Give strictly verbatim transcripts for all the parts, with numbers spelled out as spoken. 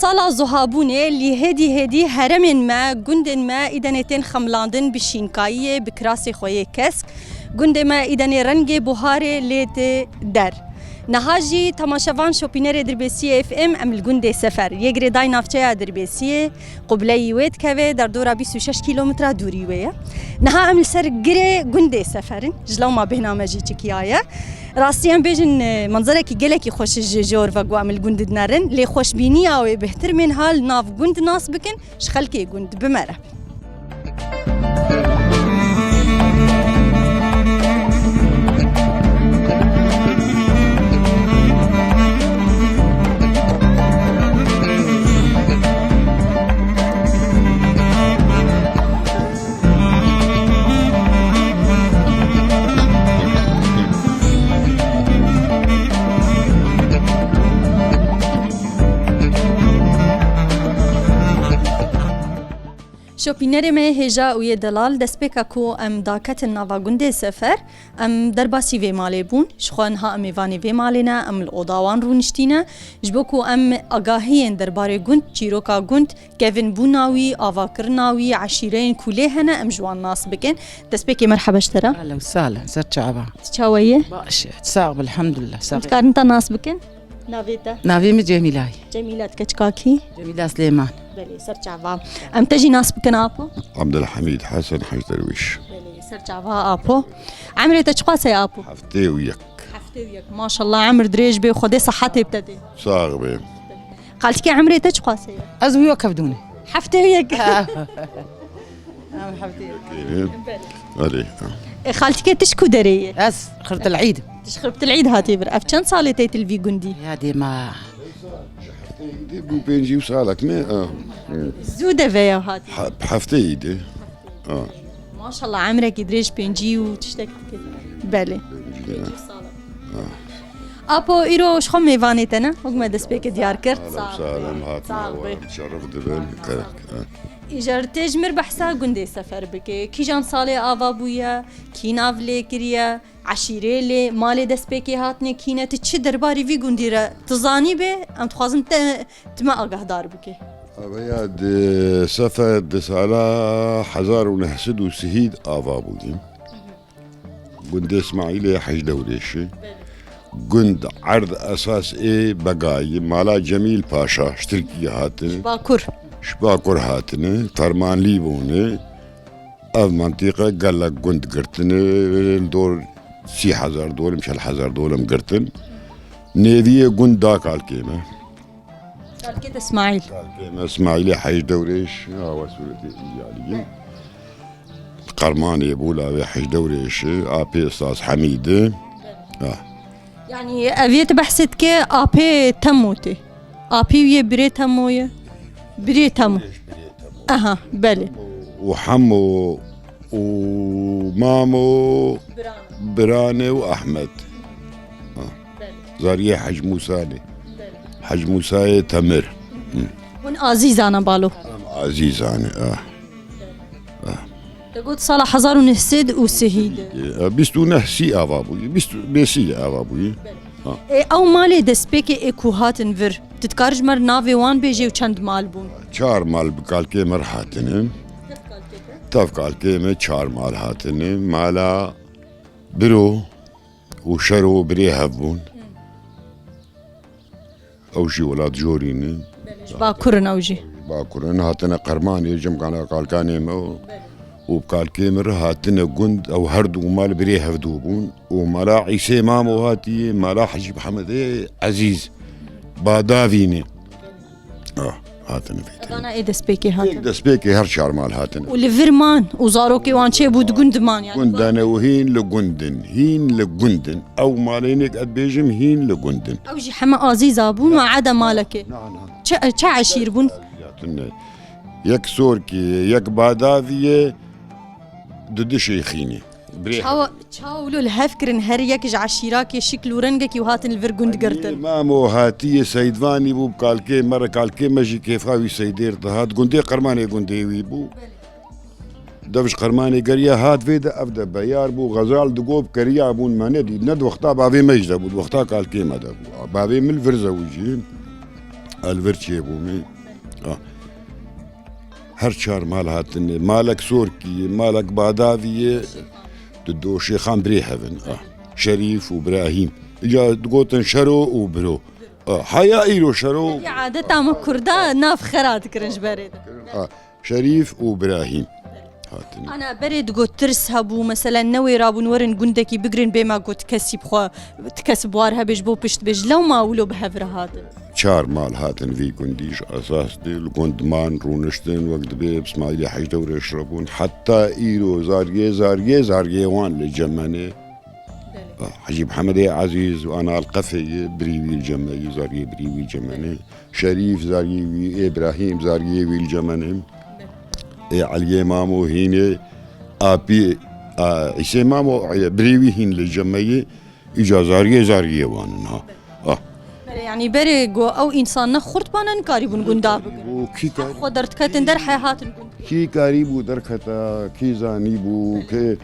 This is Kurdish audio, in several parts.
Sala zuhabûnê lî hêdî hêdî heremên me, gundên me îdenê tên xemilandin bi şînkayiyê, bi kirasê xwe yê kesk. Gundê me îdenê rengê buharê lê tê der. Niha jî temaşevan şopînerê Dirbêsiyê F M, em li gundê Sefer yê girêdayî navçeya Dirbêsiyê, qubleyî wê dikeve, derdora bîst û şeş kîlometre dûrî wê ye. Niha em li ser girê gundê Sefer in, ji lewma bêhna me jî çikiyaye. Rastî em bêjin, e, menzerekî gelekî xweş ji jor ve ku em li gund dinerin, lê xweşbîniya wê bêhtir mên ha li nav gund nas bikin, ji xelkê gund bi me re bin. Şopînerê me yê hêja û yê delal, destpêka ku em daketin nava gundê Sefer, em derbasî vê malê bûn. Ji xwe niha em mêvanê vê malê ne, em li oda wan rûniştîne. Ji bo ku em agahiyên derbarê gund, çîroka gund, kevinbûna wî, avakirina wî, eşîreyên ku lê hene, em ji wan nas bikin. Destpêkê merheba ji te re. Ehlen û sehlen, ser çava. Tu çawa yî? Baş, sax ol, elhamdulillah, sax. Em dikarin te nas bikin? Navê te? Navê min Cemîla ye. Cemîla, tu keçika kî? Cemîla Silêman. Belê, ser çava. Em te jî nas bikin apo? Abdulhamîd Hesen Hec Derwîş. Belê, ser çava apo. Emrê te çiqas e apo? Heftê û yek. Heftê û yek. Maşallah, emir dirêj bê, Xwedê sihetê bi te dê. Sax bê. Xaltîkê, emrê te çiqas e? Ez û yo kevdûne. Heftê û yek. Em heftê û yek. Erê. E, xaltîkê, tu ji ku derê yî? Ez Xirtil Îd. Tu ji Xirtil Îd hatî vir. Ev çend salê tê tu li vî gundî? Ya dê ma. Bû pêncî û salek me. Ha. Zû de veya hatî. He-, heftê Îdê. Ha. Maşallah, emrekî dirêj, pêncî û tiştek dike. Belê. Pêncî, ha. Pêncî salek. Ha. Apo, îro ji xwe mêvanê te ne? Wek me destpêkê diyar kir. Salem, salem, hatina we, şeref dibin. Kerek, ha. Îcar tê ji mir behsa gundê Sefer bike. Kîjan salê ava bûye? Kî nav lê kiriye? Eşîrê lê, malê destpêkê hatine kî ne? Tu çi derbarî vî gundî re tu zanî bê, em dixwazin te, tu me agahdar bike. Ev ya di Sefer di sala hezar û neh sed û sihîd ava bûyî. Gundê Îsmaîlê Hec Dewrêşê. Gund erd esas ê Begayî, mala Cemîl Paşa, ji Tirkiyê hatine. Ji Bakur. Ji Bakur hatine, fermanlî bûne. Ev mentiqe gelek gund girtine, li dor sî hezar dolim, çel hezar dolim girtin. Nêviyê gund da kalkê me. Kalkê te Îsmaîl. Kalkê me Îsmaîlê Hec Dewrêş, awa sûretê îyaliyê. Qermanê bû lavê Hec Dewrêşê, apê Ustaz Hemîdê. Ha. Yanî ev yê tu behsê dike, apê Temo tê. Apê wî yê birê Temo ye. Birê Temo. Aha, belê. Û Hemo û Mamo, Birane û Ahmet. Ha. Zariyê Hec Mûsa ne. Hec Mûsayê Temir. Hı. Hûn azîzan e balo. Em azîzan e, ah. Ah. Te got sala hezar û neh sed û sihî de. E, bîst û neh sî ava bûye. Bîst, bê sî de ava bûye. Ha. E, ew malê destpêkê ê ku hatin vir, tu dikar ji me re navê wan bêjê û çend mal bûn? Çar mal bi kalkê me re hatine. Tev kalkê me çar mal hatine. Mala Biro û Şero birê hev bûn. Ew jî welat jorî ne. Belê, ji Bakur in ew jî. Bakur in, hatine Qermanê, cem kana kalkanê me û, û bi kalkê me re hatine gund, ew her du mal birê hevdû bûn. Û mala Îsê Mamo hatiye, mala Hecî Mihemedê Ezîz, Badavî ne. Ah, hatine vê tenê. Evana ê destpêkê hatin. Ê destpêkê her çar mal hatine. Û li vir man û zarokê wan çêbû di gund man, yani. Gund de ne û hîn li gund in, hîn li gund in. Ew malê ne ku ez dibêjim hîn li gund in. Ew jî heme azîza bûn, ma eda malekê. Na, na. Çi, çi eşîr bûn? Ya tune. Yek Sorkî ye, yek Badavî ye, du du Şêxînî. Birê Çawa, çawa wilo li hev kirin, her yek ji eşîrakê şikl û rengekî û hatin li vir gund girtin? Mamo hatiye Seydvanî bû, bi kalkê me re, kalkê me jî kêfa wî Seydêr dihat. Gundê Qermanê gundê wî bû. Dev ji Qermanê geriya hat vê de, ev de beyar bû, xezal digot, keriya bûn, me nedît. Ne di wexta bavê me jî de bû, di wexta kalkê me de bû. Bavê min li vir zewicî. Elvir çêbûmî. Ah. Her çar mal hatine. Malek Sorkî ye, malek Badavî ye. Di do şêxan birê hevin. Ah. Şerîf û Brahîm. Îca digotin Şero û Biro. Ah. Haya îro Şero. Yê adeta me Kurda nav xera dikirin ji berê de. Ah. Şerîf û Brahîm. Hatine. Ana berê digot tirs hebû, meselen newêrabûn werin gundekî bigrin bê me got kesî bixwe, ti kes bi war hebê ji bo pişt bê, ji lewma wilo bi hev re hatin. Çar mal hatin vî gundî ji esas de li gund man rûniştin, wek dibê bi Smaîlê Hecdewrêş re bûn. Heta îro zargê, zargê, zargê wan li cem me ne. Belê. Hecî Mihemedê Ezîz û Anal Qefê ye, birî wî li cem me ye, zargê birî wî li cem me ne. Şerîf zargê wî, Îbrahîm zargê wî li cem me ne. Ê Eliyê Mamo hînê, apî, a, Îsê Mamo, e, birî wî hîn li cem me ye. Îca zargê zargê wan in ha. Ah. Belê, yanî berê go ew însan ne xurt bane nikarîbûn gunda bigrin. Bû kî kar- Xwe derdiketin derhê hatin gund. Kî karîbû derketa, kî zanîbû, kê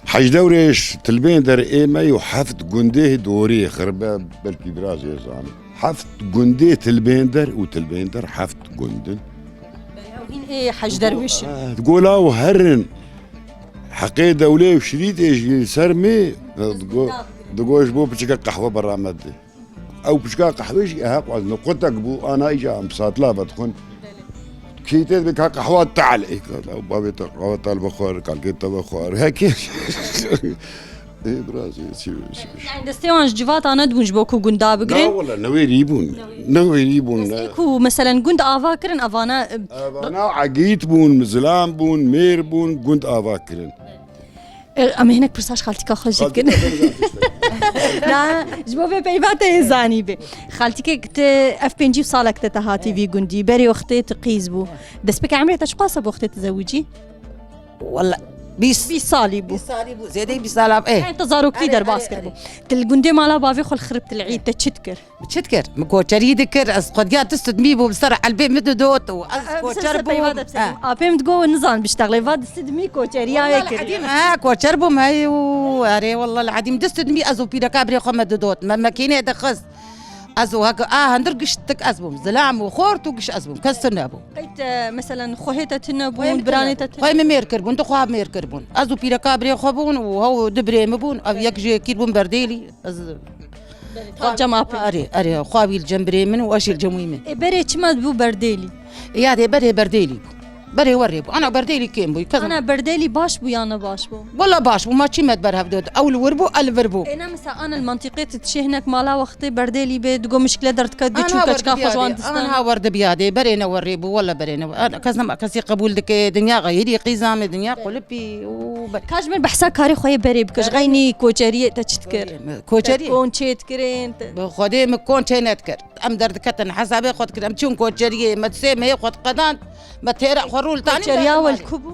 Hecdewrêş tilbên der ê me û heft gundê dorê xirbe belkî biraz ê zan. Heft gundê tilbên der û tilbên der heft gund in. Ew hîn ê Hecderwêş in. Eh, gola û herin. Heqê dewlê û şirîtê jî li ser me, eh, digo, digo ji bo piçike qehwe berame de. Ew piçka qehwê jî ehe xwazin. Qutek bû, ana îca em bi satla vedixwin. Kî tê dibê ka qehwa tal ê ka, ew bavê te qehwa tal vexwar, kalkê te vexwar. Hekê. Ê, biraz ê, çi, çi, çi. Yani destê wan ji civata nedibûn ji bo ku gunda bigrin? Na wala, newêrî bûn. Newêrî bûn, ne. Destê ku, meselen, gund ava kirin, evana, e, Evana egît bûn, zilam bûn, mêr bûn, gund ava kirin. E, em ê hinek pirsa ji xaltîka xwe jî bikin. Xaltîka xwe jî bikin. Na, ji bo vê peyva te yê zanî bê. Xaltîkek te ev pêncî salek te, te hatî vî gundî. Berê wextê tu qîz bû. Destpêka emrê te çiqas e bi wextê tu zewicî? Wala, bîst. Bîst salî bû. Bîst salî bû. Zêdeyî bîst sala, eh. Yani te zaroktî Erê, derbas erê, kiribû. Erê. Tu li gundê mala bavê xwe li xirib tu li îd te çi dikir? Çi dikir? Min koçerî dikir, ez xwediya dist û dimî bû, bi ser elbê min didot û ez Ee, koçer bûm. Apê min digot, nizan biştexlê, va dist û dimî koçeriya wê kiriye. He, koçer bûm, hey û, erê, wallahî edîm, dist û dimî ez û pîreka birê xwe me didot. Me mekînê dixist. Ez û hek, a, hindir giştik ez bûm. Zilam û xort û giş ez bûm. Kes tune bû. Qey te, meselen, xwehê te tune bûn, biranê te tune? Xwehê min mêr kirbûn, du xwe mêr kirbûn. Ez û pîreka birê xwe bûn û hew du birê min bûn. Ev yek jê kîr bûn Berdêlî. Ez Belê, ta cem apê. Erê, erê, xwe wî li cem birê min û ez jî li cem wî min. Ê, berê çima bû Berdêlî? Ya dê berê Berdêlî bû. Berê werê bû. Ana Berdêlî kêm bû. Ana Berdêlî baş bû ya ne baş bû? Wala baş bû. Ma çî me di ber hev dot. Ew li wir bû, ew li vir bû. Ê, ne mesela ana li mantîqê tu dişê hinek mala wextê Berdêlî bê, digo mişkile derdiket, du çû keçka xwe ji wan distan. Ana wer dibiya dê. Berê ne werê bû. Wala berê ne. Ana kes nema kesî qebûl dike. Dinya xeyirî qîza me, dinya qulipî û ber- Ka ji min behsa karê xwe yê berê bike. Ji xeynî koçeriyê te çi dikir? Koçerî. Te kon çê dikirin, te- Bi Xwedê min kon çê nedikir. Em derdiketin hesabê xwe dikir. Em çûn koçeriyê, me sê mehê xwe diqedand, me têra xwe rû li tanî. Koçeriya we li ku bû?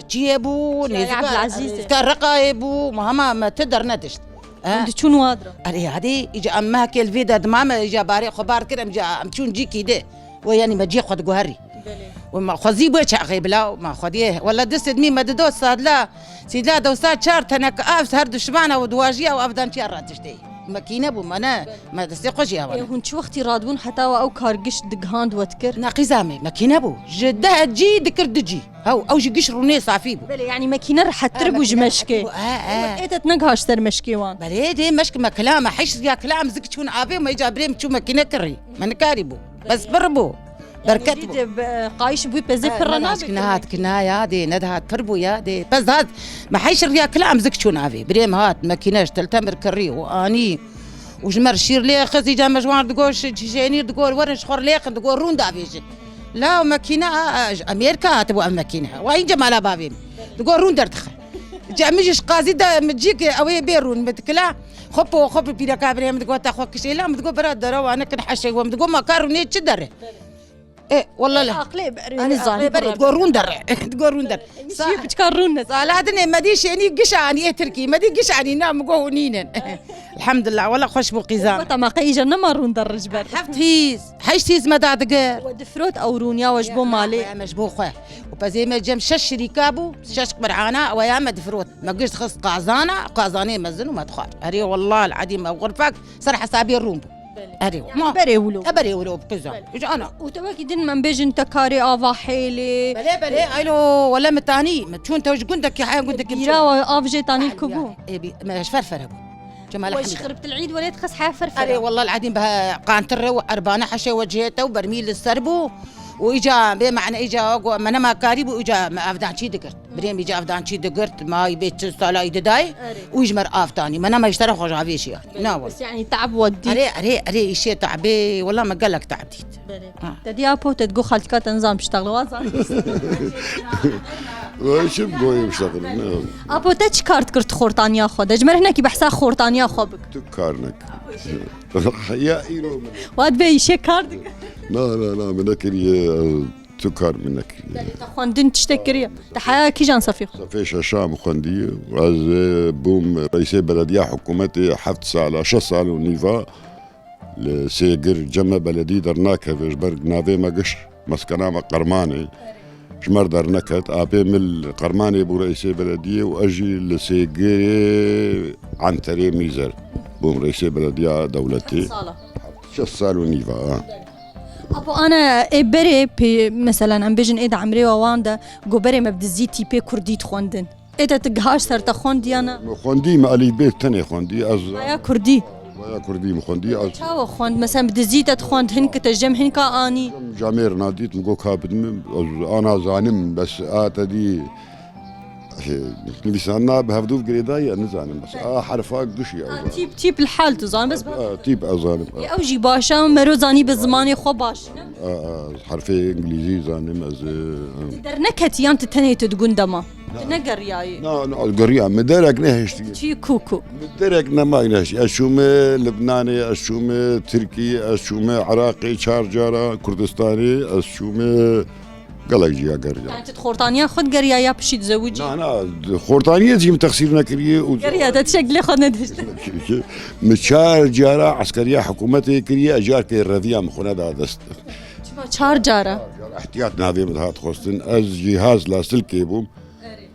Ciyê bû, nêzîka Reqayê bû, me hema me ti dernedişt. Hûn diçûn wadra? Erê, hadî, îca em mehkê li vê de dima me, îca barê xwe bar dikir, em ca, em çûn cîkî dê. We yanî me ciyê xwe diguherî. Belê. We me xwezî bûye çaxê bila, me xwediyê. Wela distê dimî me dido sadla, sîdla dewsa çar tenek av her dişmana û diwajiya û avdan çiya ratiştê. Mekîne bû, me ne, me destê xwe jî awa ne. Ê, hûn çi wextî radibûn heta we ew kar giş digihand we dikir? Na qîza me, mekîne bû. Ji deh cî dikir du cî. Hew, ew jî giş rûnê safî bû. Belê, yanî mekîne rehettir bû ji meşkê. He, he. Ê, te negihaşt ser meşkê wan. Belê, dê meşk me kila me, heşt ya kila me zik çûn avê, me îca birê min çû mekîne kirî. Me nikarî bû. Bes pir bû. Berket bû. Dê be, qayîş bû pezê pir re nabe. Nihat kina ya, dê nedihat pir bû ya, dê. Pez hat, me heşt ya kila me zik çûn avê. Birê me hat, mekîne ji tiltemir kirî û anî. Û ji me re şîr lê xist, îca me ji wan re digot, ji, ji şênî re digot, werin ji xwe re lê xin, digot, rûn davêjin. La mekîne, a, a, ji Amerîka hatibû ev mekîne. Wa înce mala bavê min. Digot, rûn derdixe. Ca min jî ji qazî de, min cîk, ew ê bê rûn, min dikila. Xwe po, xwe bi pîreka birê min digot, te xwe kişê la, min digot, bira dere wa nekin heşê we. Min digot, ma ka rûnê çi dere? E, wallahî. Aqlê berê, nizanî aqlê berê, digot rûn derê. Digot rûn derê. Sa-, piçka rûn ne. Saladinê me dî şênî giş anî, ê Tirkî. Me dî giş anî, na, min got hûn nînin. Elhamdulillah, wela xweş bû qîza me. Weta ma qey îja nema rûn derê ji ber. Heft hîz, heşt hîz me da digir. We difirot ew rûn ya we ji bo malê? Ya, me ji bo xwe. Û pezê me cem şeş şirîka bû, şeş qirana, ew ya me difirot. Me giş xist qazana, qazanê mezin û me dixwar. Erê, wallahî, edîm ew xurfek ser hesabê rûn bû. Erê, yani ma berê wilo. E, berê wilo, qizim. Belê. Ji ana. Û te wekî din, em bêjin, te karê ava hêlê. Belê, belê, aylo, wele min tanî. Min çûn te ji gundekî heya gundekî. Bîra av jê tanî ku bû. E, bi, me ji ferfer hebû. Cemal Ahmed. Xirb til Eid wele dixist heya ferfer. Erê, wallah el-azîm, be qantir re û erbane heşê wecihê te û bermîl li ser bû. Û îca bê mane, îca go, me nema karî bû, îca me avdançî digirt. Birê min îca avdançî digirt, may bê çil sala î didayê. Erê. Û ji me re av tanî. Me nema ji te re xwe ji avê şiya. Na wal. Bes yani te'b weddî. Erê, erê, erê, îşê te'bê, wela me gelek te'b dît. Belê. Ha. Te dî apo te digo xaltika te nizam piştexle, wa zan. Wa çi goyim piştexle, ne? Apo te çi kar dikir tu xortaniya xwe de? Ji me re hinekî behsa xortaniya xwe bik. Tu kar nek. Ya îro min. Wa dibê îşê kar dikir. Na, na, na, min nekiriye, tu kar min nekiriye. Belê, te xwendin tiştek kiriye. Te heya kîjan sefî xwe? Sefê şeşa min xwendiye. Ez, e, bûm reîsê belediya hikûmetê heft sala, şeş sal û nîva. Li Sêgir cem me beledî dernakeve, ji ber navê me giş meskena me Qermanê. Ji me re derneket. Apê min li Qermanê bû reîsê belediyê û ez jî li Sêgirê Enterê Mîzer bûm reîsê belediya dewletê. Sala. Şeş sal û nîva, ha. Apo ana ê berê pê, meselen, em bêjin ê di emrê wan de, go berê me bi dizî tîpê kurdî dixwendin. Ê te tu gihaş ser te xwendiya na? Min xwendî, min elîfbê tenê xwendî. Ez Vaya kurdî. Vaya kurdî min xwendî. Ez Çawa xwend? Mesela bi dizî te dixwend, hinki te jem hinka anî? Camêr nadît, min got ka bidin min, ez ana zanim, bes a te dî, e, nivîsandina bi hevdû girêdayî, ez nizanim, bes a herfa giş ya. Ha, tîp, tîp li hal tu zan, bes A, tîp ez zanim. Ê, ew jî baş e, mero zanî bi zimanê xwe baş. A, a, herfê îngilîzî zanim ez, e, em. Tu derneketî yan tu tenê tu di gund de ma? Tu negeriyayî? Na, na, geriya. Min derek nehiştî. Çi ku ku? Min derek nema nehiştî. Ez çûme Libnanê, ez çûme Tirkî, ez çûme Iraqê çar cara, Kurdistanê, ez çûme gelek ciya geriya. Yani tu xortaniya xwe geriya ya pişî dizewicî? Na, na, xortaniyê jî min texsîr nekiriye û Geriya te tişek dilê xwe nedihişt. Min çar cara eskeriya hikûmetê kiriye, ez carkê reviya min xwe neda dest. Çima çar cara? Ehtiyat navê min dihat xwestin. Ez cîhaz lasilkê bûm. Erê.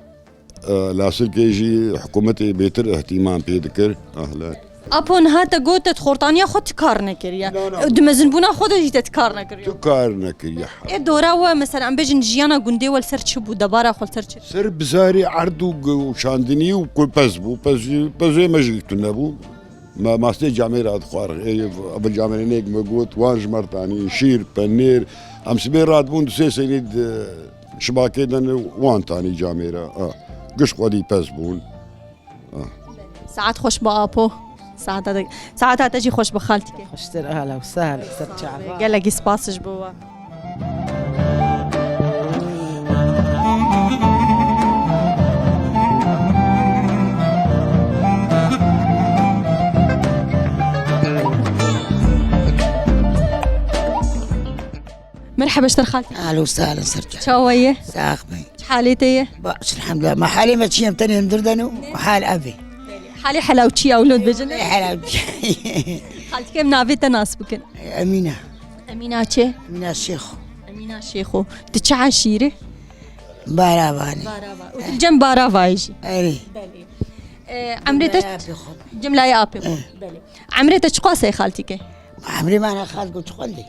E, lasilkê jî hikûmetê bêtir ihtimam pê dikir. Ahle. Apo niha te got te xortaniya xwe ti kar nekiriye. Na, na. Di mezinbûna xwe de jî te ti kar nekiriye. Tu kar nekiriye. Ê dora we, mesela, em bêjin jiyana gundê we li ser çi bû, debara xwe li ser çi? Ser bizarê erd û g-, û çandinî û ku pez bû. Pez jî, pezê me jî tune bû. Me mastê camêra dixwar. Ê, ev camêrê nêk me got, wan ji me re tanî, şîr, penêr. Em sibê radibûn du sê senî di şibakê de ne wan tanî camêra. Ah. Giş xwedî pez bûn. Ah. Saet xweş be apo. Saeta te, saeta te jî xweş be xaltîkê. Xweştir, ahla û sahla, ser çava. Gelekî spas ji bo we. Merhaba, ji te re xaltî. Ahla û sahla, ser çava. Çawa ye? Sax be. Çi halê te ye? Baş, elhamdulillah. Ma halê me çi ye, em tenê hundir de ne û hal ev e. Halê helawçî ya wilo dibêjin. Halê helawçî. Xaltîkê, em navê te nas bikin. Emîna. Emîna çi? Emîna Şêxo. Emîna Şêxo. Tu çi eşîrî? Baravanê. Barava. Û tu li cem Baravayê jî? Erê. Belê. E, emrê te Cem layê apê xwe. Cem layê apê xwe. Eh. Belê. Emrê te çiqas e xaltîkê? Emrê me ana xaltîko çiqas e?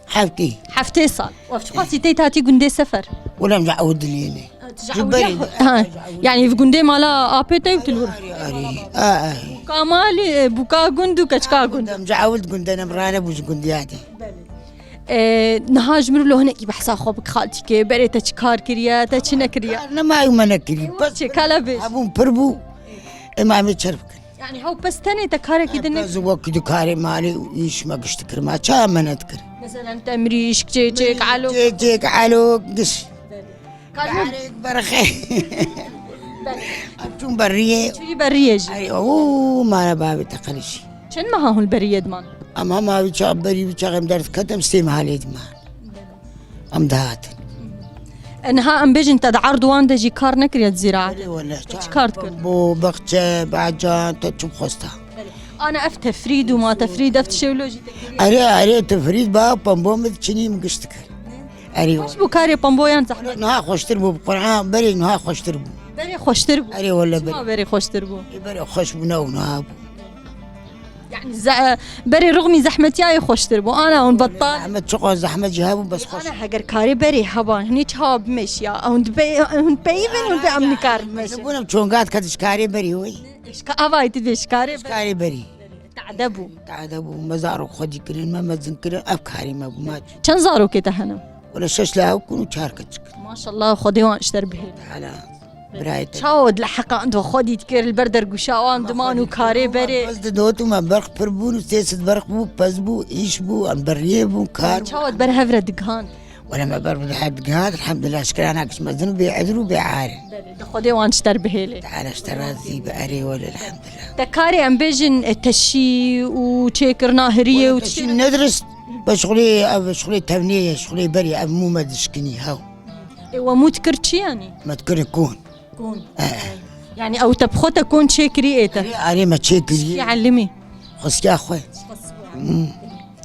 Heftê. Heftê sal. Ev çiqasî tê hatî gundê sefer? Wela em ji ew dilê ne. Ha, ji ew berê ya, ha, yanî gundê mala apê te û tu li wir. Arî, arî. A, a. Bûka malê, bûka gund û keçika gund. Em ji ew gundê ne, em rane bû ji gundê hatî. Belê. E, niha ji min re lo hinekî behsa xwe bik xaltîkê, berê te çi kar kiriye, te çi nekiriye? Kar nema ew me nekirî. Bes çi, kala bêj. Hebûn pir bû. Ema em ê çer bikin. Yani hew pez tenê te karekî din. Pez wekî di karê malê û îş me giş dikir. Ma ça me nedikir? Mesela temrîşk, çêçek, elok. Çêçek, elok, giş. Karek, berxê. Em çûn beriyê. Çûyî beriyê jî. Ay, o, mara bavê te qelişî. Çend meha hûn beriyê diman? Em hema wî çax berî, wî çax em derdiketin, sê meha lê diman. Em dihatin. E, niha em bêjin te di erd wan de jî kar nekiriye di zîraet? Belê wele. Te çi kar dikir? Bo, bexçe, bacan, te çi bixwesta. Ana ev tefrîd û ma tefrîd, ev tişê wilo jî te kiriye? Erê, erê, tefrîd ba, pembo min çinî min giş dikir. Erê. Xweş bû karê pemboyan zehmet. Niha xweştir bû, bi Quran berê niha xweştir bû. Berê xweştir bû. Erê wele berê. Çima berê xweştir bû? Ê berê xweş bû, ne û niha bû. Ze-, berê ruxmî zehmetiyayê xweştir bû. Ana hûn bettal. Zehmet, çiqas zehmet jî hebû, bes xweş. Ana heger karê berê heba, hinê çawa bimeşiya? Hûn dibe-, hûn peyivin, hûn bê em nikar bimeşin. Bûnem çongat ket ji karê berê wê. Şka-, avayî tu dibê şkarê berê. Şkarê berê. Tade bû. Tade bû. Me zarok xwedî kirin, me mezin kirin, ev karê me bû, me. Çend zarokê te hene? Wele şeş lawik in û çar keçik. Maşallah, Xwedê wan ji te re bihêle. Hala. Birayê te. Çawa di heqa wan de xwedî dikir, li ber dergûşa wan diman û karê berê? Bes di dot û me berx pir bûn û sê sed berx bû, pez bû, îş bû, em beriyê bûn, kar bû. Çawa di ber hev re digihand? Wele me ber bi hev digihand, elhamdulillah, şikirana kiş mezin û bê edir û bê ar. Belê, di Xwedê wan ji te re bihêlê. Teala ji te razî be, erê wele, elhamdulillah. Te karê em bêjin, e, teşî û çêkirina hiriyê û tiştê. Wele teşî nedirist, be şixulê, ev şixulê tevnê ye, şixulê berê, ev mû me dişkinî, hew. Ê, we mû dikir çi yanî? Me dikir kon. Kon. Eh. Yani ew te bi xwe te kon çêkirî ê te? Erê, erê me çêkirî. Kî elimî? Xwestiya xwe. Hmm.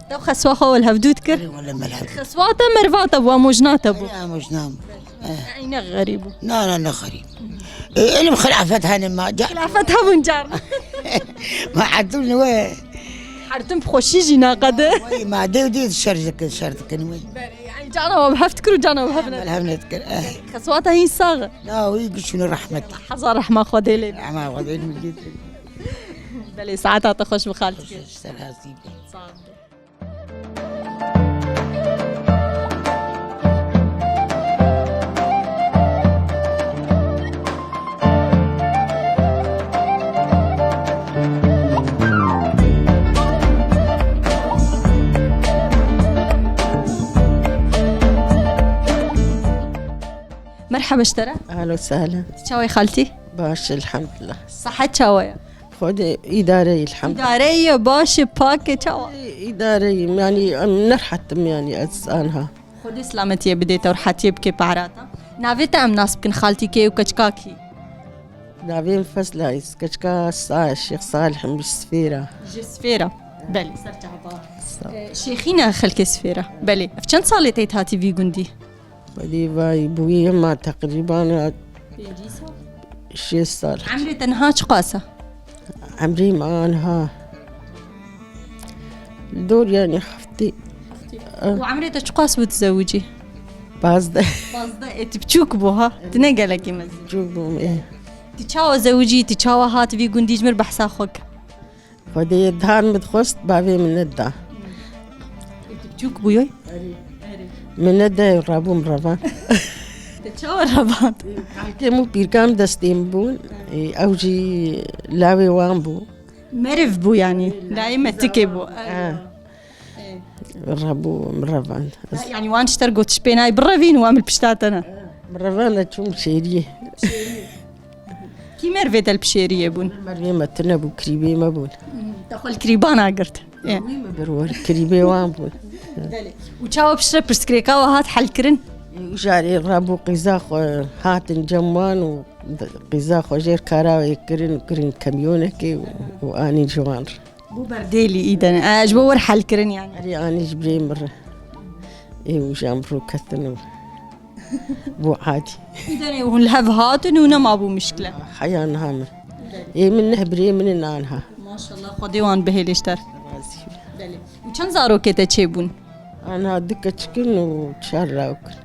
Te xeswa xwe wel hevdû dikir? Erê, wele me hevdû. Xeswa te merva te bû, amojna te bû. Erê, amojna bû. Eh. Ey ne xerîb bû. Na, na, ne xerîb. E, elim xilafet hene ma. Ca- Xilafet hebûn car. Ma hetim ne we. Hertim bi xweşî jî naqede. Wey, ma dew dew şer dikin, şer dikin wey. Belê, yani cana we bi hev dikir û cana we bi hev ne. Bi hev ne dikir, eh. Xeswata hîn sax e. Na, wî gişûne rehmet. Hezar rehma Xwedê lê. Rehma Xwedê lê. Belê, saeta te xweş bi xaltî. Ser razî be. Sağ ol. Merhaba ji te re. Ahlen we sehlen. Çawa yî xaltî? Baş, elhamdulillah. Sehet çawa ye? Xwedê îdare ye, elhamdulillah. Îdare ye, baş e, pak e, çawa? Îdare ye, yani em nerehet im yani ez anha. Xwedê selametiyê bidê te û rehetiyê bike pehra te. Navê te em nas bikin, xaltîkê û keçika kî? Navê min Fezla ye, keçika Sa-, Şêx Salih im, ji Sifêra. Ji Sifêra. Belê, ser çava. Sağ ol. E, Şêxî ne xelkê Sifêra. Belê. Ev çend salê te hatî vî gundî? Belê, vay, bûye ma teqrîban Pêncî sal? Şêst sal. Emrê te niha çiqas e? Emrê me aniha dor, yani heftê. Û emrê te çiqas bû dizewicî? Pazdeh. Pazdeh, ê, tu biçûk bû ha? Tu ne gelekî mezin. Biçûk bûm, ê. Tu çawa zewicî, tu çawa hat vî gundî, ji mir behsa xwe ke. Xwedê ye dihan min dixwest, bavê min neda. Ê, tu biçûk bûyoy? Min neda, rabûm revan. Te çawa revan? Kalkê min û pîrkan destê min bûn. Ê, ew jî lawê wan bû. Meriv bû yanî. Layê metikê bû. Ha. Ê. Rabû min revan. Ya, yanî wan ji te re got, ji pênayê birevîn û em li pişta te ne. Min revan, ez çûm şêriyê. Kî merivê te li pişêriyê bûn? Merivê me tune bû, kirîbê me bûn. Te xwe li kirîbana girt. Ê. Wî me bir wir, kirîbê wan bûn. Belê. Û çawa piştre pirsgirêka we hat helkirin? Û jarê rabû qîza xwe hatin cem wan û qîza xwe jêr kara wê kirin, kirin kamyonekê û, û anîn ji wan re. Bû berdêlî îdene. E, ji bo wir helkirin yani. Erê, anî ji birê min re. Ê, û ji em ro ketin û bû adî. Îdene hûn li hev hatin û nema bû mişkile? Heya niha min. Ê, min neh birê min in anha. Maşallah, Xwedê wan bihêlê ji te re. Razî be. Belê. Û çend zarokê te çêbûn? Anha du keçik in û çar lawik in.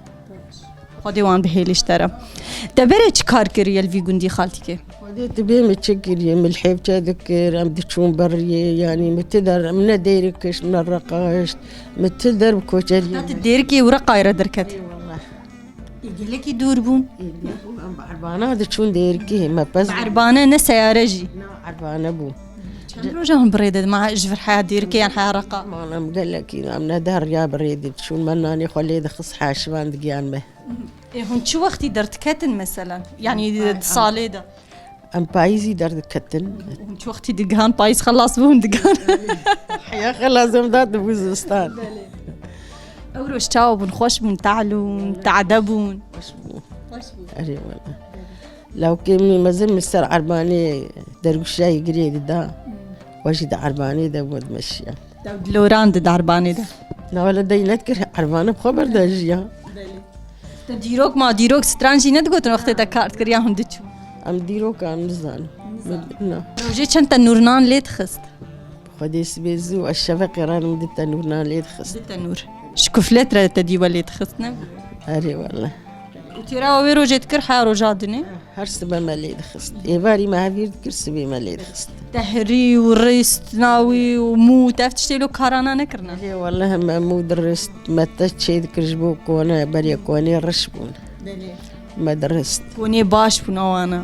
Xwedê wan bihêlî ji te re. Te berê çi kar kiriye li vî gundî xaltîkê? Xwedê tu bê min çi kiriye, min li hêvçe dikir, em diçûn beriyê, yanî min ti der, min ne dêrik kişt, min ne reqa hişt, min ti der bi koçeriyê. Heta tu dêrikê û reqayê re derket? Ê, wallah. Ê, gelekî dûr bûn? Ê, dûr bûn, em bi erbana diçûn dêrikê, me pez. Bi erbane, ne seyare jî? Na, erbane bû. Çend roja hûn bi rê de, ma ji vir heya dêrikê yan heya reqa? Mal em gelekî, em ne der ya bi rê de diçûn, me nanê xwe lê dixist heşivan digiyan me. Ê, hûn çi wextî derdiketin meselen? Yanî di salê de? Em payîzî derdiketin. Hûn çi wextî digihan payîz xelas bû hûn digihan? Heya xelas em da dibû zivistan. Belê. Ew roj çawa bûn? Xweş bûn, tehl û tade bûn? Xweş bû. Xweş bû. Erê wele. Lawkê min mezin min ser erbanê dergûşayê girê dida. Hmm. We jî di erbanê de bû dimeşiya. Te di loran di derbanê de. Na wele dey nedikir, erbane bi xwe berdajiya. Belê. Te dîrok ma dîrok stran jî nedigotin wextê te kar dikir ya hûn diçûn? Em dîrokan nizanin. Nizanin. Na. Rojê çend te nûrnan lê dixist? Xwedê sibê zû ez şeveqê ranim di tenûr nan lê dixist. Di tenûr. Ji kuflet re te dî we lê dixist, ne? Erê wele. Û têra wê rojê dikir heya roja dinê? Her sibe me lê dixist. Êvarî me hevîr dikir, sibê me lê dixist. Tehrî û rist, nawî û mû, tev tiştê lo karana nekirine? Erê wele me mû dirist, me te çê dikir ji bo kone, beriya konê riş bûn. Belê. Me dirist. Konê baş bûn awana.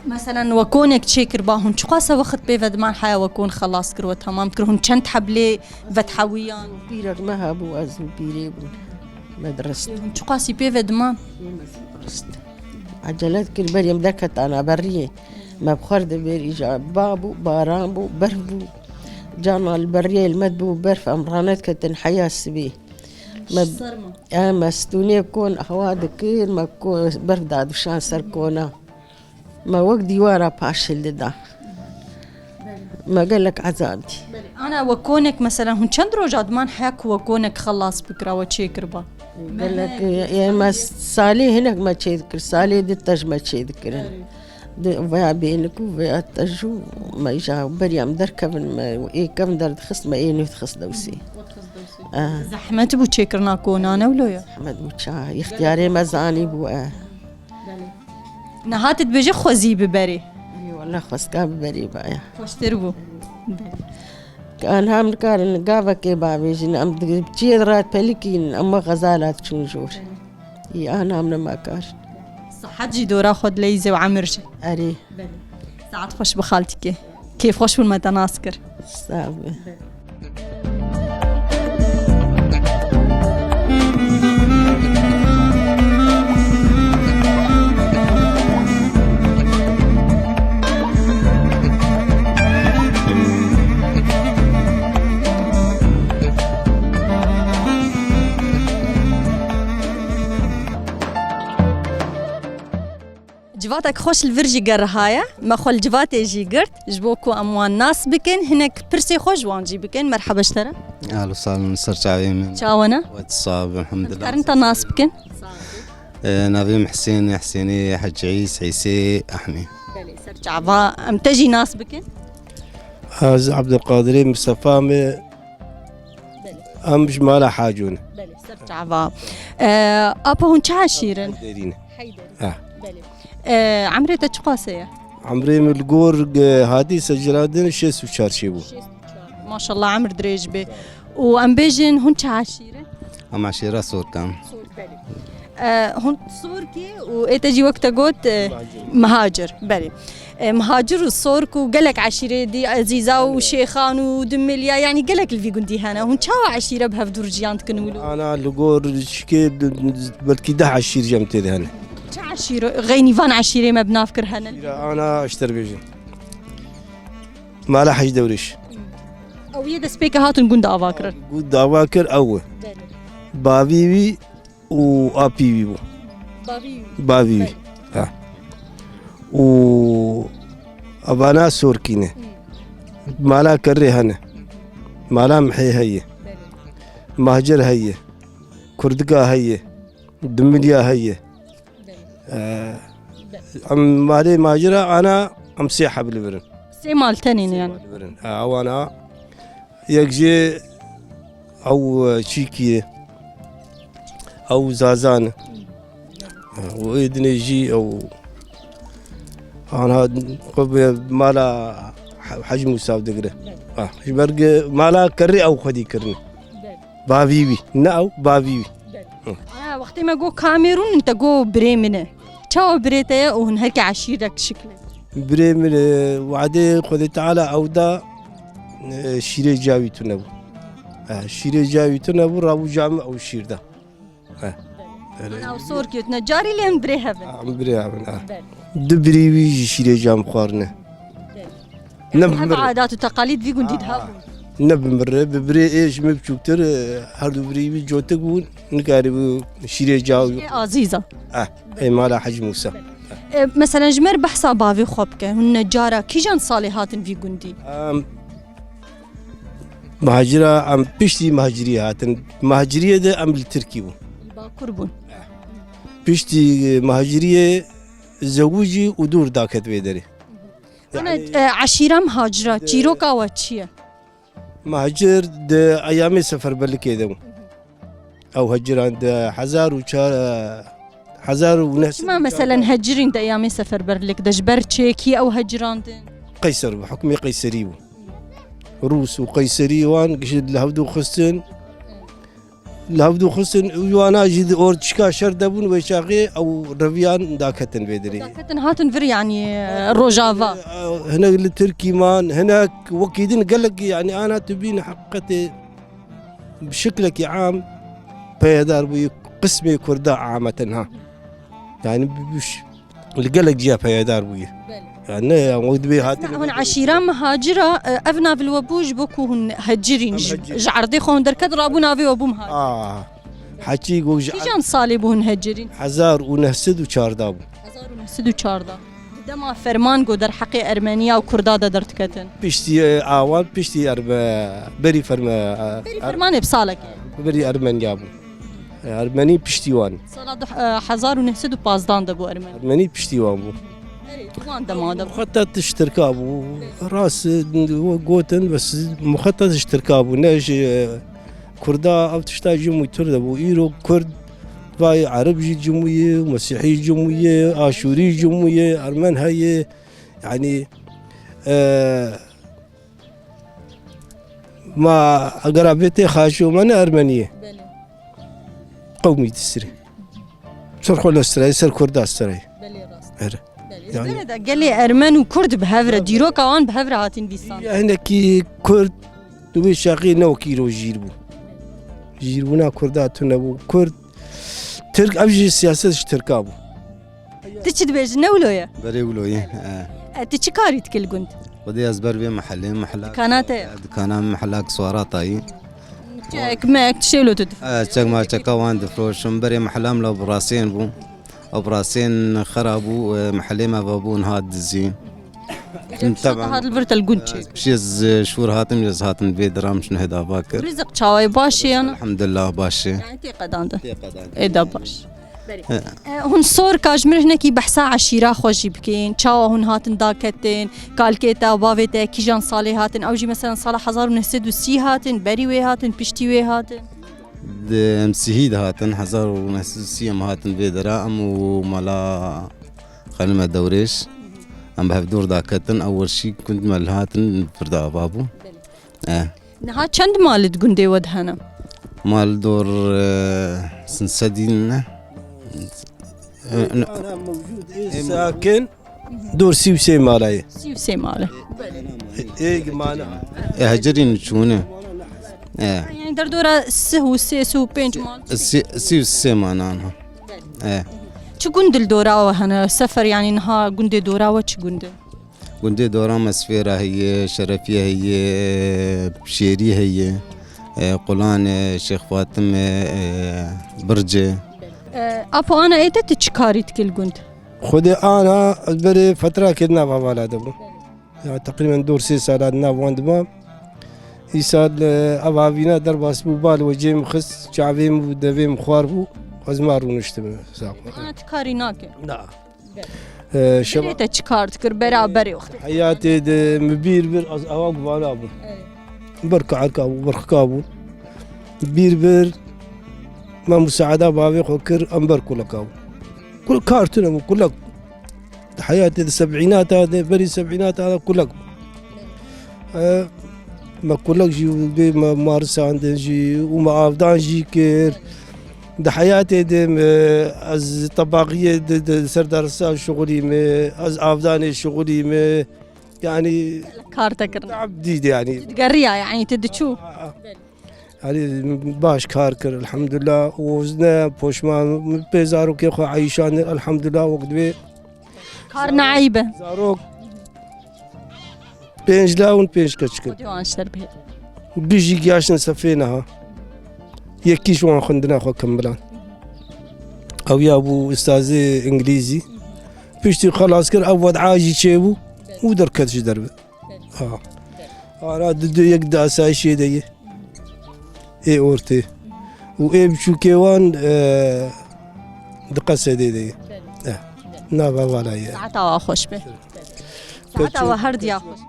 Meselen we konek çêkirba hûn çiqas e wexit pê ve diman heya we kon xelas kir we temam kir hûn çend heb lê vethewîyan? Pîrek me hebû ez û pîrê bûn. Me dirist. Hûn çiqasî pê ve diman? Dirist. Ecele dikir berî em derketana beriyê. Me bi xwe re dibêrî îja ba bû, baran bû, berf bû. Carna li beriyê li me dibû berf em ranediketin heya sibê. Me, Serma. E, me stûnê kon hewa dikir, me ko-, berf dadişan ser kona. Me wek dîwara paşil dida. Me gelek ezab dî. Belê. Ana we konek mesela hûn çend roja diman heya ku we konek xelas bikira we çêkiriba? Gelek, e, e, me salê hinek me çê dikir, salê di te ji me çê dikirin. Erê. Di veya bênik û veya te jû me îja beriya em derkevin me ê kevin derdixist me ê nû dixist dewsê. We dixist dewsê. Ah. Zehmet bû çêkirina kona ne wilo ye? Zehmet bû ça, îxtiyarê me zanî bû e. Belê. Niha tu dibêje xwezî bi berê. Ê, wele xwestka bi berê baya. Xweştir bû. Belê. Ka anha em nikarin gavekê bavêjin, em di çiyê de re pelikîn, em we xezala diçûn jor. Ê, anha em nema kar. Sihet jî dora xwe dileyîze û emir jî. Erê. Belê. Saet xweş bi xaltîkê. Kêfxweş bûn me te nas kir. Sağ be. Civatek xweş li vir jî gerihaye. Me xwe li civatê jî girt. Ji bo ku em wan nas bikin, hinek pirsê xwe ji wan jî bikin. Merheba ji te re. Ahlan û sahlan, ser çavê min. Çawa ne? Wet sax, elhamdulillah. Em dikarin te nas bikin? Ee, navê min Husên, Husênê Hecî Îs, Îsê Ehmê. Belê, ser çava. Em te jî nas bikin? Ez Abdulkadirê Mustafa me. Belê. Em ji mala Hacû ne. Belê, ser çava. Ee, apa hûn çi eşîr in? Heyderî ne. Heyderî. Ha. Belê. Ee, emrê te çiqas e? Emrê min li gor, e, hatî secira din şêst û çar çêbû. Şêst û çar. Maşallah, emir dirêj be. Û em bêjin hûn çi eşîr in? Em eşîra Sorkan. Sork, belê. Ee, hûn Sorkî û ê te jî wek te got, e, Mihacir. Mihacir, belê. E, Mihacir û Sork û gelek eşîrê dî, Ezîza û Şêxan û Dimilya, yanî gelek li vî gundî hene. Hûn çawa eşîre bi hev dûr jiyan dikin wilo? Ana li gor şikê d-, d-, belkî deh eşîr jî em tê de hene. Çi eşîr, xeynî van eşîrê me bi nav kir hene? Şîra ana ji te re bêjin. Mala Hec Dewrêş. Ew yê destpêkê hatin gund ava kirin. Gund ava kir ew e. Belê. Bavî wî û apî wî bû. Bavî wî. Bavî wî. Belê. Ha. Û evana Sorkî ne. Hı. Mala Kerrê hene. Mala Mihê heye. Belê. Mahcir heye. Kurdika heye. Dimilya heye. Belê. Ee, Belê. Em malê Mahcira ana em sê heb li vir in. Sê mal tenê ne yani? Sê mal li vir in. Ha, ewana yek jê ew, e, çîkî ye. Ew Zazan. Û ê dinê jî ew anha xwe bi mala He-, Hecî Mûsa digire. Ha, ji ber ge-, mala Kerrê ew xwedî kirine. Bavî wî. Ne ew, bavî wî. Hı. Aya, wextê me got Kamerûn, te got birê min e. Çawa birê te ye û hûn herkê eşîrek şikle? Birê min, e, wadê Xwedê Teala ew da, e, şîrê cawî tune bû. E, şîrê cawî tune bû, rabû cam ew şîr da. Eh. Ana ew sor ketine. Carî lê em birê hev in. Ah, em birê hev in, ah. Belê. Du birî wî jî şîrê cam xwarine. Belê. Ne bi Hev mir. Adat û teqalîd vî gundî de Ah. hebûn. Ne bi mir, bi birê ê ji min biçûktir, eh, her du birî wî cotik bûn, nikarî bû şîrê cam. Şîrê Azîza. Ah, ê mala Hecî Mûsa. E, meselen ji me re behsa bavê xwe bike. Hûn ne cara kîjan salê hatin vî gundî? Em, Muhacira, em piştî muhaciriyê hatin. Muhaciriyê de em li Tirkî bûn. Li Bakur bûn. Piştî, e, muhaciriyê zewicî û dûr daket vê derê. Ana, Yani, e, eşîra muhacira, de- çîroka we çi ye? Muhacir di eyamê seferberlikê de bû. Ew heciran di hezar û çar, hezar û neh sed û çar. Çima meselen hecirîn di eyamê seferberlik de ji ber çêkî ew hecirandin? Qeyser bû, hukmê Qeyserî bû. Rûs û Qeyserî wan gişt li hevdû xistin. Li hevdû xistin û wana jî di ortişka şer de bûn, wê çaxê ew reviyan daketin vê derê. Daketin hatin vir, yanî, e, Rojava. E, hinek li Tirkî man, hinek wekî din gelek, yanî ana tu bîn heqîqetê bi şiklekî am peyedar bûyî, qismê Kurda ameten ha. Yanî bi, bi ş-, li gelek ciya peyedar bûye. Belê. Yani ne ya, o dibê hatî. Hûn eşîra mihacira, e, ev nav li we bû ji bo ku hûn hecirîn, em ji, hecir, ji erdê xwe hûn derket rabû navê we bû mihacir. Aa, heçî go ji. Kîjan salê bû hûn hecirîn? Hezar û neh sed û çardeh bû. Hezar û neh sed û çardeh. Di dema ferman go derheqê Ermeniya û Kurda de derdiketin. Piştî, e, awan, piştî erme-, berî ferme-, e, Berî er-, fermanê bi salekê. Berî Ermeniya bû. Ermenî piştî wan. Sala du-, e, hezar û neh sed û pazdeh de bû Ermenî. Ermenî piştî wan bû. Erê, wan dema de bû. Muxetet ji Tirka bû. Rast, e, gotin, bes muxetet ji Tirka bû. Ne ji, e, Kurda ev tişta ji mû Tir de bû. Îro Kurd vay Ereb jî cimû ye, Mesîhî cimû ye, Aşûrî cimû ye, Ermen heye. Yanî, e, Ma eger a vê tê xaşî û me ne Ermenî ye. Belê. Qewmî di sirê. Ser xwe ne sirayê, ser Kurda sirayê. Belê, rast. Her. Belê. Yanî li vir de gelê Ermen û Kurd bi hev re, dîroka wan bi hev re hatin dîsan. Ya hinekî Kurd di wê çaxê ne wekî îro jîr bû. Jîrbûna Kurda tune bû. Kurd, Tirk, ev jî siyaset ji Tirka bû. Tu çi dibêjî? Ne wilo ye? Berê wilo ye, e. E, tu çi karî dikî li gund? Xwedê ez ber vê mehelê, mehela. Dikana te ye? Dikana me mehela Kiswara tayî. Çek, mek, tiştê wilo tu difroşî? E, çek maçeka wan difroşim. Berê mehela me la operasyon bû. Operasyon xera bû, e, mehelê me vebûn hat dizî. Teben. Hat li vir te li gund çêkir. Piştî ez, e, şûr hatim, ez hatim vê diram şûn heda va kir. Rizik çawa ye, baş e ya na? Elhamdulillah, baş e. Yani tê qedandin. Tê qedandin. Ê de baş. Berê. He. E, hûn sorka ji min hinekî behsa eşîra xwe jî bikin. Çawa hûn hatin daketin, kalkê te, bavê te, kîjan salê hatin? Ew jî mesela sala hezar û neh sed û sî hatin, berî wê hatin, piştî wê hatin? Di em sihî de hatin, hezar û neh sed û sî em hatin vê dera, em û mala xanime Dewrêş. Em bi hevdor daketin, ew werşî gund me li hatin, pirda ava bû. Belê. E. Niha çend mal di gundê we de hene? Mal dor, e, sinsedîn ne? E, ne- Ana mewcûd ê sakin dor sî û sê mala ye. Sî û sê mala. Ê, ê, mana. E, hecirîn çûne. E. Yani derdora sih û sê, sih û pênc mal. Sî, sî û sê manan ha. E. Çi gund li dora we hene? Sefer yani niha gundê dora we çi gund e? Gundê dora me Sifêra heye, Şerefiye heye, Şêrî heye, e, Qulan e, Şêx Fatim e, e, Birc e. E, Apo ana ê te tu çi karî dikî li gund? Xwedê ana ez berê fetrakê di nav hevala de bûm. Ya teqrîben dor sê sala di nav wan de mam. Îsal, e, ev havîna derbas bû, bal wecê min xist, çavê min û devê min xwar bû, ez ma rûniştim. Ana tu karî nake? Na. Ee, şeva- Berê te çi kar dikir bera berê wextê? Heyatê de min bîr bir ez awa guvana bûm. Evet. Bir karka bû, bir xika bû. Bîr bir me musaada bavê xwe kir, em ber kuleka bû. Kul kar tune bû, kulek. Di heyatê de seb'înata de, berî seb'înata de kulek bû. E, me kulek jî bê me marisandin jî û me avdan jî kir. Di heyatê de me, ez tebaqiyê de, de ser darisa şixulî me, ez avdanê şixulî me. Yani kar te kirin. Teab dît yani. Tu digeriya yani tu diçû. Yanî baş kar kir, elhamdulillah. Û ne poşman, pê zarokê xwe eyşanir, elhamdulillah, wek divê. Kar ne eyb e. Zarok pênc law in, pênc keçik in. Xwedê wan şer bihêt. Du jî giyaştin sefê niha. Yekî ji wan xwendina xwe kimilan. Ew ya bû ustazê îngilîzî. Piştî xelas kir, ev wed'a jî çêbû û derket ji derve. Ha. Ara di du yek di asayişê de ye. Ê ortê. Û ê biçûkê wan, e, di Qesedê de ye. E, nava vala ye. Saeta wa xweş be. Saeta wa her diya xweş.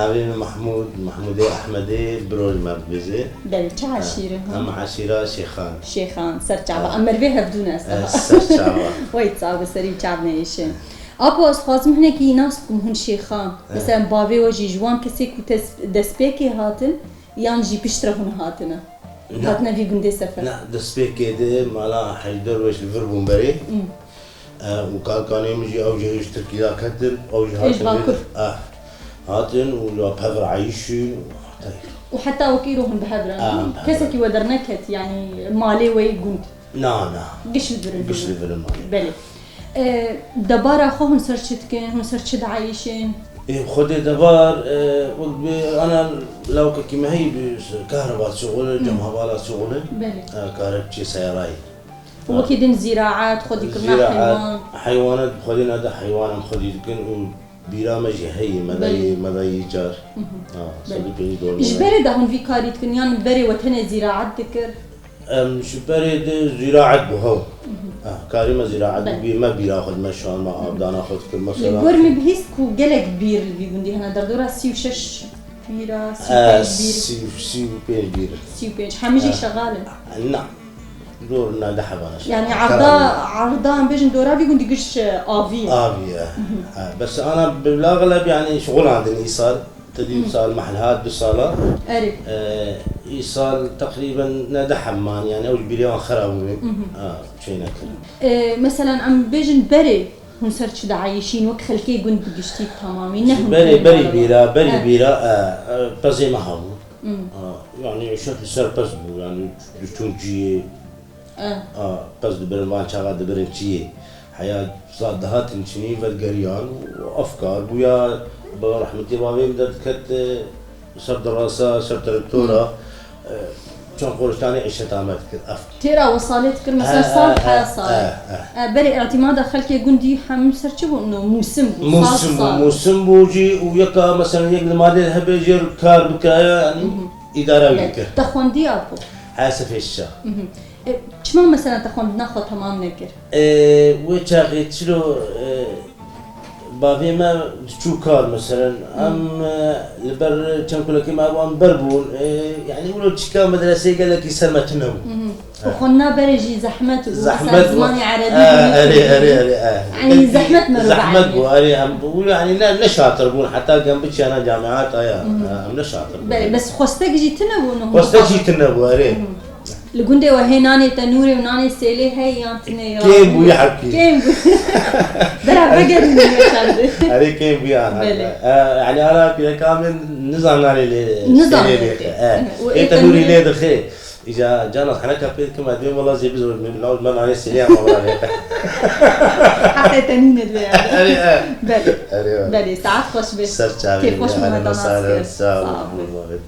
Navê min Mahmûd, Mahmûdê Ehmedê, biroj me dibêje. Belê, çi eşîr in, ha? Em eşîra Şêxan. Şêxan, ser çava. Ha. Em merivê hevdû ne, ez Eh, ser çava. Wey çav bi serî çav neyêşin. Apo, ez xwazim hinekî nas bikim hûn Şêxan. Eh. Mesela bavê we jî ji wan kesê ku tes- destpêkê hatin, yan jî piştre hûn hatine? Na. Hatine vî gundê sefer? Na, destpêkê de mala Hecî Derwêş li vir bûn berê. Hmm. Eh, û kalkanê min jî ew jî hêj Tirkî da ketin, ew jî Hêj hatin Bakur. Vê, eh, hatin û ya pevir eyîşîn û heta îro. Û heta wekî îro hûn bi hev re ne? Ah, bi hev re. Kesekî we derneket, yanî malê we yê gund? Na, na. Giş li vir in. Giş li vir in malê. Belê. E, debara xwe hûn ser çi dikin? Hûn ser çi dieyîşin? Ê, Xwedê debar, e, wek bi ana lawkekî me heyî bi s-, kahreba şixule, cem hevala şixule. Belê. E, kare biçê seyarayê. Û wekî din zîraet, xwedîkirina Zîraet, heywan. Heywanet bi xwedê nade, heywan em xwedî dikin û bîra me jî heye, me de Belê. yê, me de yê car. Mhm. Ha, Belê. sedî pêncî dor Ji me de. berê de hûn vî karî dikin, yan berê we tenê zîraet dikir? Em ji berê de zîraet bû, hew. Ha, karî me zîraet bû, Belê. bî-, me bîra xwe dime şan, me avdana xwe dikir, Li mesela. gor min bihîst ku gelek bîr li vî gundî hene, derdora sî û şeş bîra, sî û pênc bîr. Sî, sî û pênc bîr. Sî û pênc. Hemî jî şexal in? Na. Zor na de hebana şexal. Yanî erda, erda em bêjin dora vî gundî giş, e, avî ye. Avî ye. Ha, bes ana bila xeleb yanî şixulandin îsal. Te dî sal mehl hat du sala. Erê. Îsal teqrîben ne de hemman, yanî ew ji bîrê wan xera bûne. Ha, çênekirin. E, meselan, em bêjin berê hûn ser çi dieyîşîn, wek xelkê gund bi giştî bi temamî, ne hûn Berê, berê bîra, berê bîra, e, e, pezê me hebû. Hmm. E, yanî îşet li ser pez bû, yanî diçûn ciyê. Eh. A, pez dibirin, van çaxa dibirin çiyê. Heya zad dihatin çinî, vedigeriyan û ev kar bûya, bi rehmetê bavê min derdiket, e, ser dirasa, ser traktora, e, çend xoriştanê îşeta me dikir, ev. Têra we salê dikir, mesela sal heya salê. E, berê îtîmada xelkê gundî hemû ser çi bû? No, mûsim bû, sal, Mûsim bû, sal. Mûsim bû jî û yeka, mesela yek li malê hebe jê kar bikiraya, yanî îdara wî dikir. Te xwendiya ku? Heya sefê şişa. E, çima mesela te xwendina xwe temam nekir? E, wê çaxê çilo, e, bavê me diçû kar, meselen, em, e, li ber çend kulekê me hebû, em ber bûn. E, yanî wilo çîka medreseyê gelekî ser me tune bû. Û xwendina berê jî zehmet bû, Zehmet bû. Zimanê erebî bû. Erê, erê, erê, e. Yanî zehmet me Zehmet bû, erê, em, û yanî ne, ne şatir bûn, heta gem biçiyana camiat aya, em ne şatir bûn. Belê, bes xwestek jî tune bû, ne? Xwestek jî tune bû, erê. Li gundê we hê nanê tenûrê û nanê sêlê heye yan tune ya? Kêm bûye hepî. Kêm bû. Bera vegerîne çandê. Erê kêm bûye ana. Belê. E, yanî ana pîreka min nizan nanê lê Nizan sêlê lê lê dixe. E, Û ê ê tenûrî tenûrê lê dixe. Îca cana heneka pê dikim, ez dibêm wela zê bizor min, min nanê sêlê ama wela lê. Heqê tenîne divê yani. Erê, e. Belê. Erê, e. Belê, saet xweş bê. Ser çavê. Kêf xweş bû, me nas kir. Sağ ol. Sağ ol.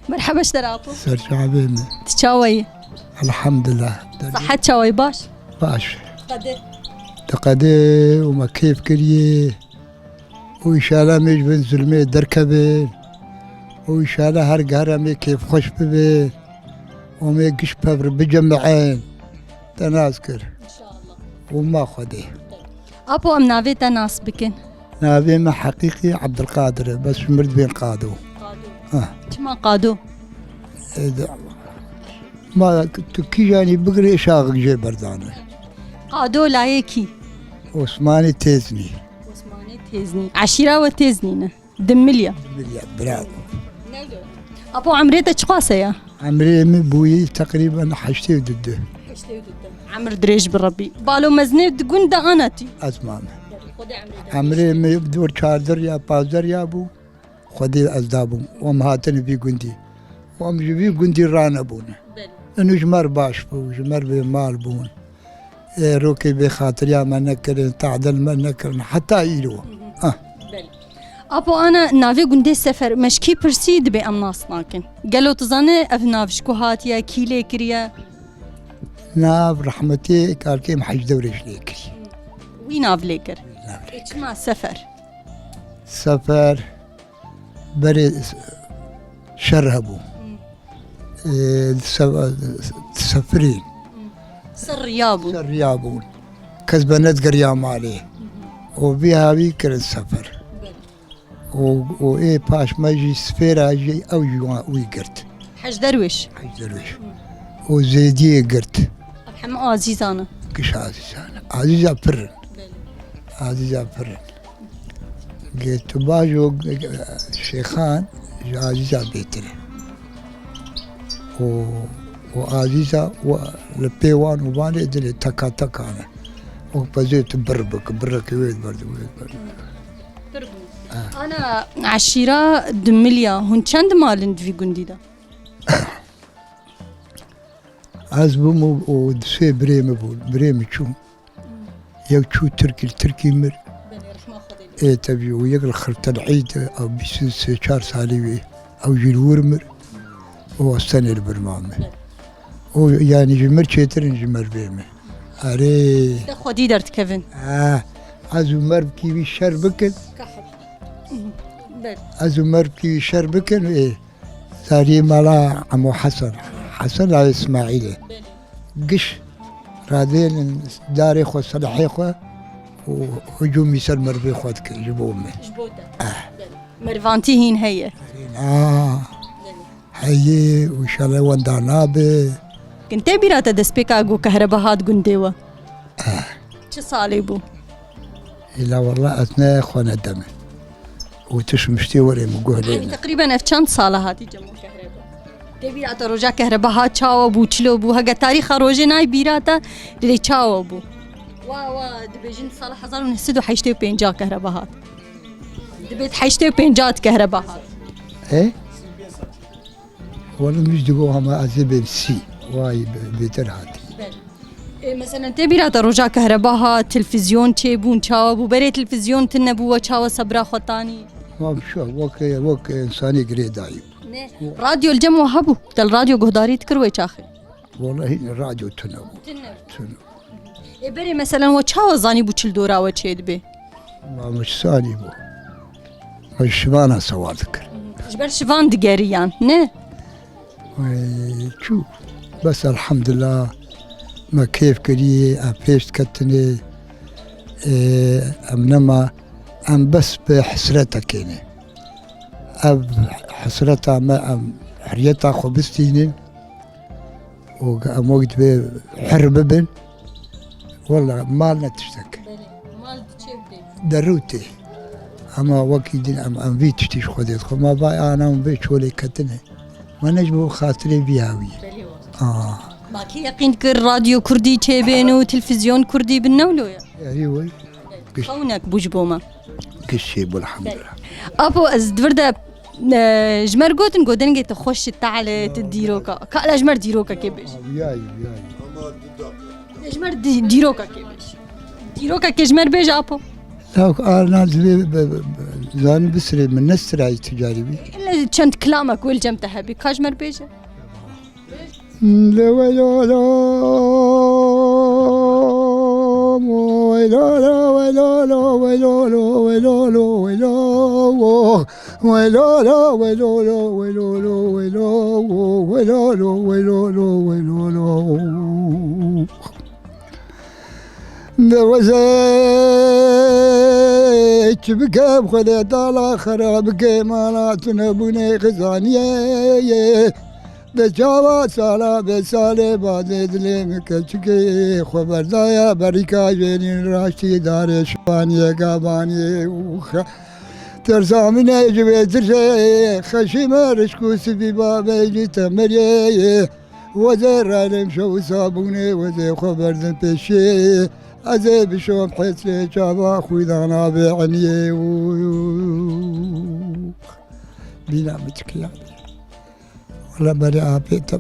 Merheba ji te re apo. Ser çavê me. Tu çawa yî? Elhamdulillah. Sehet çawa yî, baş? Baş. Qedê. Diqedê û me kêf kiriye. Û înşallah em ê ji bin zulmê derkevin. Û înşallah her gihere em ê kêfxweş bibin. Û em ê giş pevr bicemi'in. Te nas kir. Înşallah. Û ma Xwedê. Apo, em navê te nas bikin. Navê me heqîqî Ebdilqadir e, bes ji mir dibên Qado. Qado. Ha. Çima Qado? E, de, ma tu kîjanî bigirê şaxik jê berdane. Qado layê kî? Osmanî Têznî. Osmanî Têznî. Eşîra we Têznî ne? Dimilya. Dimilya, bravo. Apo, emrê te çiqas e ya? Emrê min bûyî teqrîben heştê û du. Heştê û du. Emir dirêj bi Rebbî. Balo mezinê di gund de ana tî? Ez mame. Xwedê emrê de. Emrê min dor çardeh ya, pazdeh ya bû. Xwedê ez dabûm. Û em hatine vî gundî. Û em ji vî gundî ranebûne. Belê. Inu ji me re baş bû, ji me re bê mal bûn. Ê, rokê bê xatiriya me nekirin, tahdil me nekirin, heta îro. Ah. Belê. Apo ana navê gundê Sefer, me ji kî pirsî dibê em nas nakin. Gelo tu zanî ev nav ji ku hatiye, kî lê kiriye? Nav rehmetê kalkê me Hecî Dewrêş lê kirî. Wî nav lê kir. Nav lê kir. Ê, çima Sefer? Sefer. Berê şer hebû. Hmm. Ê, di se-, di sefirî. Hmm. Ser riya bû. Ser riya bûn. Kes be nedgeriya malê. Hmm. Û vî hawî kirin sefer. Belê. Û, û ê paş me jî sifêra jî ew jî wan wî girt. Hej derwêş. Hej derwêş. Û zêdiyê girt. Ev hemû Azîzan e. Giş Azîzan e. Azîza pir in. Belê. Azîza pir in. Gê tu bajo, Şêxan ji Azîza bêtir e. Û, û Azîza we li pê wan û van ê dilê teka teka ne. Wek pezê tu bir bik, birrekê wê berdin, wê berdin. Pir bû. Ha. Ana eşîra Dimilya, hûn çend mal in di vî gundî de? Ez bûm û, û sê birê min bûn. Birê min çû. Yek çû Tirkî, li Tirkî mir. Belê, rehma Xwedê lê. Ê, tevî, û yek li Xirtelî de, ew bîst û sê çar salî wê. Ew jî li wir mir. Û ez tenê li vir mame. Belê. Û, yanî ji mir çêtir in ji mervê min. Erê. De xwedî derdikevin. Eh, ez û mervkî wî şer bikin. Kahir. Belê. Ez û mervkî wî şer bikin, ê. Zariyê mala Emo Hesen. Hesen lawê Îsmaîlê. Belê. Giş radênin darê xwe, silahê xwe û hicûmî ser mervê xwe dikin ji bo me. Ji bo te. Eh. Belê. Mervantî hîn heye. Ah. Belê. Heye û înşallah wenda nabe. Kin te bîra te destpêka ku kehreba hat gundê we? Eh. Çi salê bû? Îla wallah ez ne xwe ne deme. Û tişt miştê were min guh lê Yanî ne. Teqrîben ev çend sala hatî cem û kehreba? Tê bîra te roja kehreba hat çawa bû, çilo bû? Hege tarîxa rojê nayê bîra te, lê çawa bû? Wa, wa, dibêjin sala hezar û neh sed û heştê û pênc kehreba hat. Dibêt heştê û pênc kehreba hat. He? Wala min jî digot hema ez ê bêm sî. Wayî bê-, bêtir hatî. Belê. Ê, meselen tê bîra te roja kehreba hat, televîzyon çêbûn, çawa bû? Berê televîzyon tune bû, we çawa sebra xwe tanî? Mam şu, wek, wek însanê girêdayî bû. Ne, radyo li cem we hebû? Te li radyo guhdarî dikir wê çaxê? Wallahî radyo tune bû. Tune. Tune. Ê, berê meselen we çawa zanî bû çi li dora we çêdibê? Ma min sanî bû. Min şivana sewal dikir. Ji ber şivan digeriyan, ne? Wê çû. Bes elhamdulillah me kêf kirî, em pêş diketinê. Ê, em nema, em bes bi hesretekê ne. Ev hesreta me, em heriyeta xwe bistînin. û em wek divê her bibin. Wela mal ne tiştek. Belê, mal diçe bidê. Derû tê. Ama wekî din em, em vî tiştî ji Xwedê dixwe. Ma vay ana hûn vê çolê ketine. Ma ne ji bo xatirê vî hawî. Belê were. Aa. Ma kê yeqîn kir radyo kurdî çêbên û televîzyon kurdî bin newlo ye? Erî were. Giş. Xewnek bû ji bo me. Giş çêbû, elhamdulillah. Apo, ez di vir de, e, ji me re gotin, got, dengê te xweş e, tehle, tu dîrok e. Ka la ji me re dîrokekê bêje. Wiyayî, wiyayî. Ji me re dî-, dîrokekê bêje. Dîrokekê ji me re bêje, Apo. Lawk arna divê be-, be-, be-, zanî bisirê min ne sirayî ticarî bî. Ele çend kilamek wê li cem te hebî, ka ji me re bêje. Deweze çi bikem, Xwedê dala xera bike, mala tune bûne xizaniye. Bi çawa sala be salê badê dilê min keçikê xwe berdaya berîka jênîn raştî darê şivaniyê gabaniyê û xe-, tersa min e ji vê tirsê xeşî me rişk û sivî babê jî temirê. Wezê relêm şew sabûnê wezê xwe berdim pêşê. Ez ê bişom hesrê çava xwîdana bê eniyê û bîna min çikiya. Wala berê apê te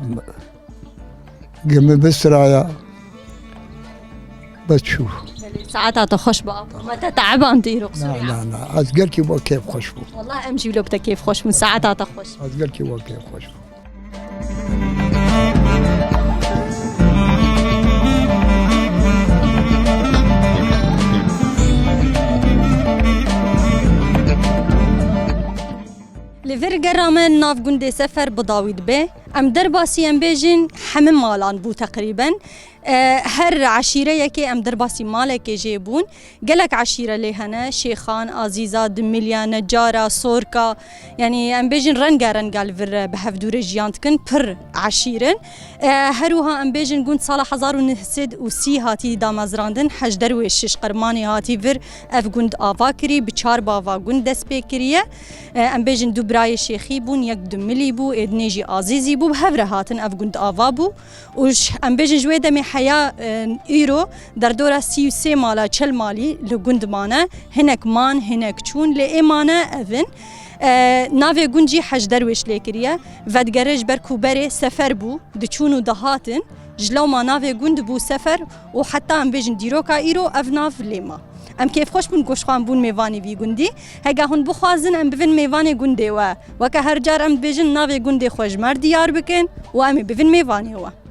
gimi bisiraya. Bes çû. Belê, saeta te xweş be, Apo. Me te teeban tu îro Na, qisûriya. Na, na. Ez gelkî bo kêf xweş bû. Wallah em jî wilo bi te kêf xweş bûn. Saeta te xweş. Ez gelkî bo kêf xweş bû. Li vir gera me nav gundê Sefer bi dawî dibe. Em derbasî, em bêjin, hemî malan bû teqrîben. E, her eşîreyekê em derbasî malekê jê bûn. Gelek eşîre lê hene, Şêxan, Azîza, Dimilya, Necara, Sorka. Yanî em bêjin renga renga li vir bi hevdû re jiyan dikin, pir eşîr in. E, her wiha em bêjin gund sala hezar û neh sed û sî hatî damezrandin, Hej Derwêş ji Qermanê hatî vir ev gund ava kirî, bi çar bava gund dest pê kiriye. E, em bêjin du birayê Şêxî bûn, yek Dimilî bû, ê dinê jî Azîzî bû, bi hev re hatin ev gund ava bû. Û ji, em bêjin ji wê demê heya, e, îro derdora sî û sê mala, çel malî li gund mane, hinek man, hinek çûn, lê ê mane ev in. E, navê gund jî Hej Derwêş lê kiriye. Vedigere ji ber ku berê sefer bû, diçûn û dihatin. Ji lewma navê gund bû Sefer û heta em bêjin dîroka îro ev nav lê ma. Em kêfxweş bûn ku ji xwe em bûn mêvanê vî gundî. Hega hûn bixwazin em bivin mêvanê gundê we. Weke her car em dibêjin navê gundê xwe ji me re diyar bikin û em ê bivin mêvanê we.